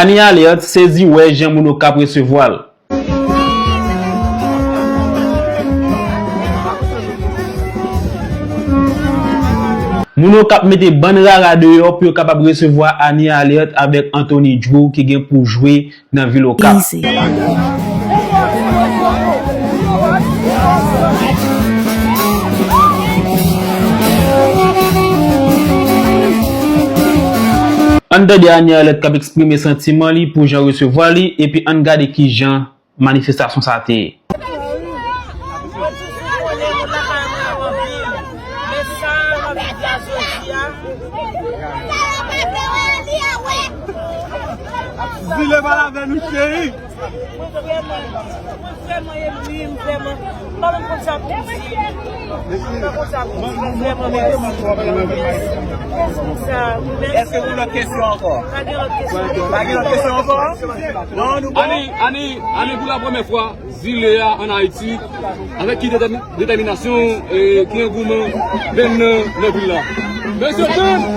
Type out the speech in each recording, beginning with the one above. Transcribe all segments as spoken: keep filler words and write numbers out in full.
Anie Alerte sezi wè jan moun Okap resevwa l. Moun Okap mete bann rara deyò pou yo kapab resevwa Anie Alerte avèk Anthony Drew ki gen pou jwe nan vil Okap. Easy. Ann tande Anie Alerte k ap eksprime santiman li pou jan resevwa li, epi ann gade kijan manifestasyon sa te ye. Mwen toujou konnen moun lakay mwen yo anpil, men sa m ap viv la jodi a. Zile pale avè nou, cheri. Mwen vrèman, mwen vrèman epwi, m vrèman, m pa menm konn sa pou m di. M pa konn sa pou m di, m vrèman mèsi. Mèsi pou sa, mèsi. Èske gen lòt kesyon ankò? Pa gen lòt kesyon. Pa gen lòt kesyon ankò? Non, nou bon? Ani, Ani, Ani pou la premyè fwa, zile a ann Ayiti, avèk ki detèmi-, detèminasyon, e, ki angouman vin nan, nan vil la. Mesye, tann!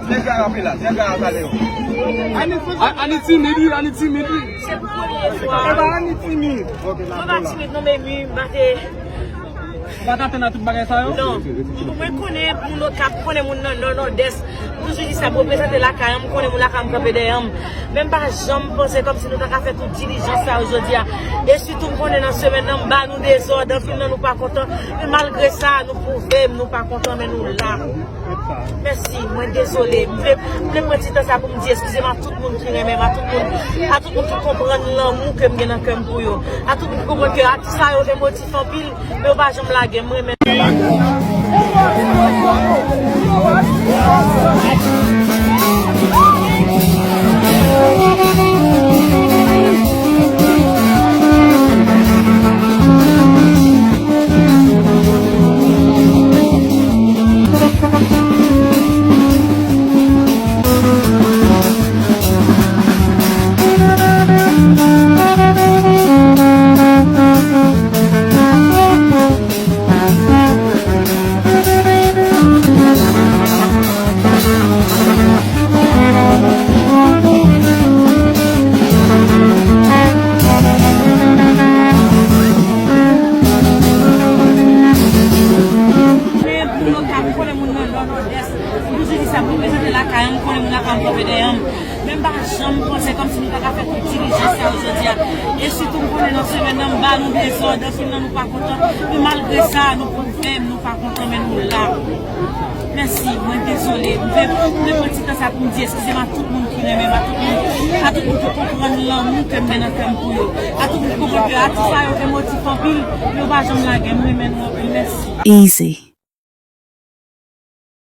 Nèg la rape la, nèg la rape yo. A-, Ani timid, wi, Ani timid, wi. Se pou premye fwa. E pa Ani timid. Mwen pa timid, non, men wi, m pa te Ou pa t atann a tout bagay sa yo? Non. Mwen konnen moun Okap, mwen konnen moun nan Nò, Nòdès. M toujou di sa, m reprezante lakay an, m konnen moun lakay an kanpe dèyè m. Men m pa janm panse kòmsi nou ta ka fè tout dilijans sa yo jodi a. E sitou m konnen nan semèn nan, m ba nou dezòd, anpil nan nou pa kontan. Men malgre sa, nou pwouve m nou pa kontan, men nou la. Mèsi, mwen dezole. M vle, m vle pran ti tan sa pou m di eskize m a tout moun ki renmen m, a tout moun, a tout moun ki konprann lanmou ke m gen nan kè m pou yo, a tout moun ki konprann ke atis sa yo emotif anpil, men yo pa janm lage m, m renmen. Moun Okap, m konnen moun nan Nò, Nòdès. M toujou di sa, m reprezante lakay an, m konnen moun lakay an kanpe dèyè m. Men m pa janm panse kòmsi nou ta ka fè tout dilijans sa yo jodi a. E sitou m konnen nan semèn nan, m ba nou dezòd, anpil nan nou pa kontan. Men malgre sa, nou pwouve m nou pa kontan, men nou la. Mèsi, mwen dezole. M vle, m vle pran ti tan sa pou m di eskize m a tout moun ki renmen m, a tout moun, a tout moun ki konprann lanmou ke m gen nan kè m pou yo, a tout moun ki konprann ke atis sa yo emotif anpil, men yo pa janm lage m, m renmen nou anpil. Mèsi. Easy.